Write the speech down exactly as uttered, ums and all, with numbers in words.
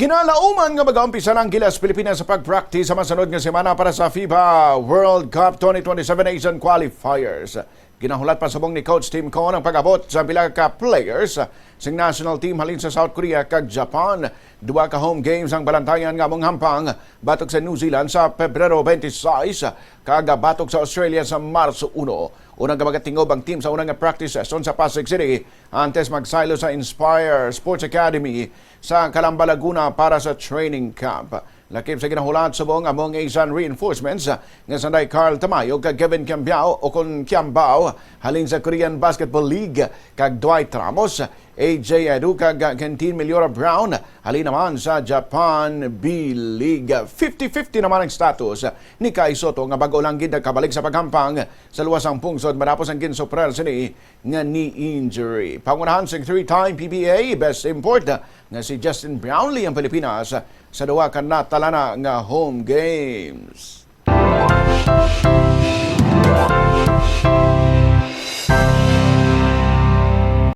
Kinalauman nga mag-aumpisa na ang Gilas Pilipinas sa pag-practice sa masunod nga semana para sa FIBA World Cup twenty twenty-seven Asian Qualifiers. Ginahulat pa subong ni Coach Tim Cone ang pag-abot sa pila ka players sing national team halin sa South Korea kag Japan. Duha ka home games ang balantayan nga among hampang batok sa New Zealand sa Pebrero twenty-six kag batok sa Australia sa Marso uno. Unang nga magatingob ang team sa unang nga practice session sa Pasig City antes magsaylo sa Inspire Sports Academy sa Calamba, Laguna para sa training camp. Lakip sa ginahulat subong among Asian reinforcements nga sanday Carl Tamayo kag Kevin Kiambao o kon Kiambao halin sa Korean Basketball League kag Dwight Ramos, A J Edu kag Kentin Meliora Brown halin naman sa Japan B-League. Fifty fifty naman ang status ni Kai Soto nga bag-o lang gid nakabalik sa paghampang sa luwas sang pungsod matapos ang ginsuprer sini nga knee injury. Pangunahan sing three-time P B A Best Import nga si Justin Brownlee ang Pilipinas sa duha ka natalana nga home games.